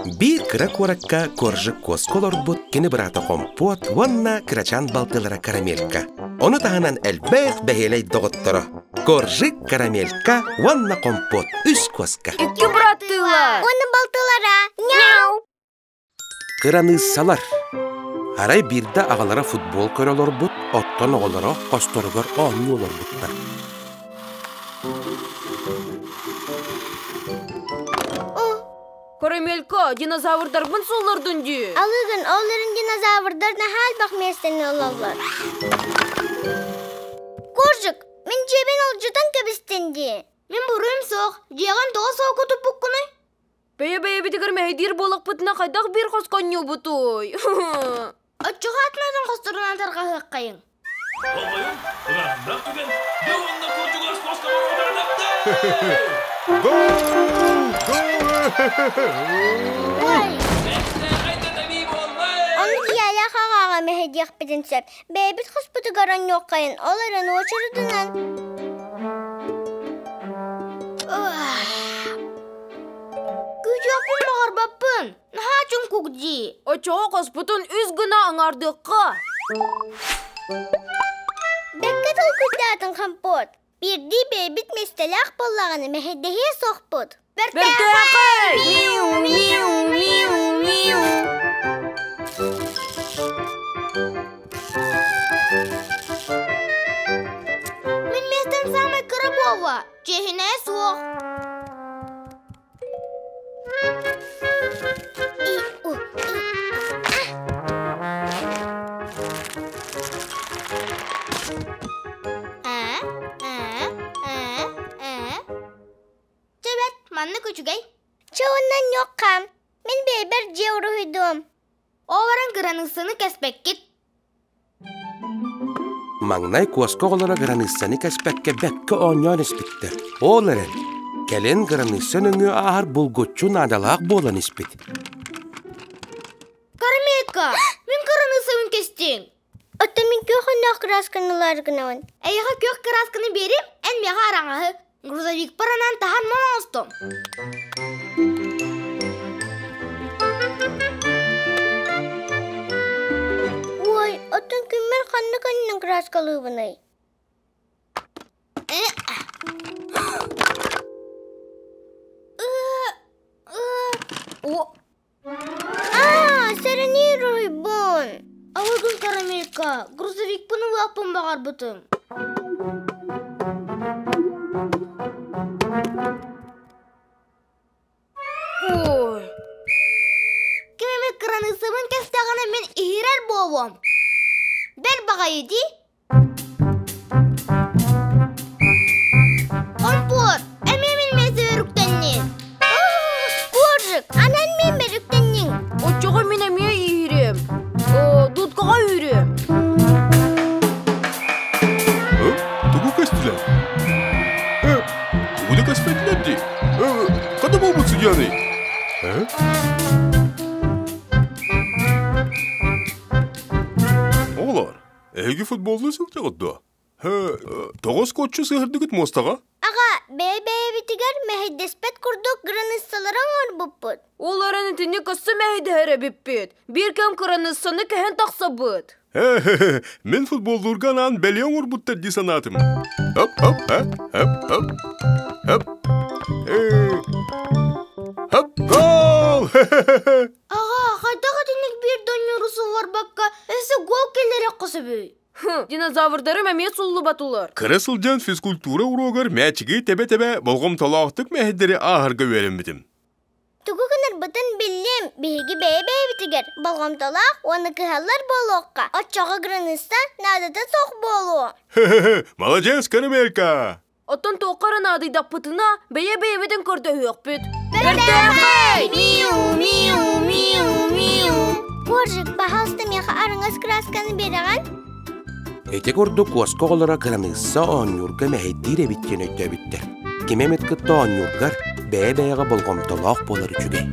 Биир кыра куоракка Коржик куоска олорбут кини быраата Хомпуот уонна кырачаан балтылара Карамелька. Ону таһынан элбэх бэһиэлэй доҕотторо Коржик, Карамелька уонна Хомпуот үс куоска. Икки быраттыылар. Уонна балтылара. Мяу! Кыраныыссалар. Арай биирдэ аҕалара футбол көрө олорбут, оттон оҕолоро хосторугар оонньуу олорбуттар. Карамелька, динозаврдарбын сууллардын дии. Алыгын, ол эрин динозаврдар наһаа элбэх миэстэни ылаллар. Коржик, мин дьиэбин олдьутан кэбистин дии. Мин буруйум суох, дьиэҕин тоҕо суоку туппуккунуй? Бэйэ-бэйэбитигэр мэһэйдиир буоллахпытына хайдах биир хоско онньуубутуй? Оччоҕо атын-атын хосторунан тарҕаһыаххайыҥ. Болҕойуҥ, ыраахтаах түгэн, дьэ уонна курдугас хоско Ой! Ону дьиэлээх аҕаҕа мэһэйдиэхпитин сөп. Бэйэбит хоспутугар онньуоххайын, ол эрэн уочаратынан. Күүтүөхпүн баҕарбаппын. Наһаа чуҥкук дии. Оччоҕо хоспутун үс гына аҥаардыахха. Бэккэ толкуйдаатын компот. Биирдии бэйэбит миэстэлээх буоллаҕына мэһэйдэһиэ суохпут. Бэртээхэй! Миу, миу, миу, миу. Мин миэстэм саамай кыра буолла. Чиэһинэйэ суох. И, у, и, Э, э, э, э. Чэ бэрт, маннык үчүгэй. Чэ уонна ньуоххам. Мин бэйэбэр дьиэ уруһуйдуом. Ол баран кыраныыссаны кэспэккит. Маҥнай куоска оҕолоро кыраныыссаны кэспэккэ бэккэ оонньоон испиттэр. Ол эрэн, кэлин кыраныысса нөҥүө ааһар булгуччу наадалаах буолан испит. Карамелька, мин кыраныыссабын кэстиҥ. Оттон мин күөх өннөөх кыраасканы ылаары гынабын. Эйиэхэ күөх кыраасканы биэрим, эн миэхэ араҥаһы. Грузовикпар анаан таһан мал оҥостом. Ой, оттон күммэр ханна көннөн кырааскалыыбыный? О, Аа, сэрэнии уруһуйбун. Алыгын карамелька, грузовикпын ылыахпын баҕарбытым. Ой. Ким эмит кыраныыссабын кэстэҕинэ мин иһирэр буолуом. Бэл баҕайы дии. Хомпуот, эмиэ мин миэсэбэр үктэннин. Коржик, анан мин үктэнниҥ. Оччоҕо мин эмиэ иһириэм. Дудкаҕа үүрүөм. Тугу кэстилэр? Тугу да кэспэтилэр дии. Хата буолбут судьяный? Оҕолор, Эһиги футболлуу сылдьаҕыт дуо? Тоҕо скотчу сыһырдыгыт муостаҕа? Аҕа, бэйэ-бэйэбитигэр мэһэйдэспэт курдук кыраныыссалары оҥорбуппут. Ол эрэн итинник өссө мэһэйдэһэр эбиппит. Биир кэм кыраныыссаны кэһэн тахсабыт. Мин футболлуурга анаан бэлиэ оҥорбуттар дии санаатым. Хоп-хоп, хоп-хоп, хоп. Хоп, гол! Аҕа, хайдах итинник биир донньуору сулларбакка, өссө гол киллэриэххэ сөбүй? Динозаврдарым эмиэ суллубатылар. Кыра сылдьан физкультура уруогар мээчиги тэбэ-тэбэ болҕомтолоохтук мэһэйдэри ааһарга үөрэммитим. Тугу гынарбытын биллим, биһиги бэйэ-бэйэбитигэр болҕомтолоох уонна кыһаллар буолуохха, оччоҕо граныста наадата суох буолуо. Молодец, Карамелька! Оттон туохха эрэ наадыйдахпытына, бэйэ-бэйэбитин көрдөһүөхпүт. Бэртээхэй! Миу, миу, миу, миу. Коржик, пожалуйста, миэхэ арыҥас красканы биэрэҕин? Ити курдук куоска оҕолоро кыраныысса оонньуурга мэһэйдиир эбит диэн өйдөөбүттэр. Кими эмит кытта оонньуургар бэйэ-бэйэҕэ болҕомтолоох буолар үчүгэй.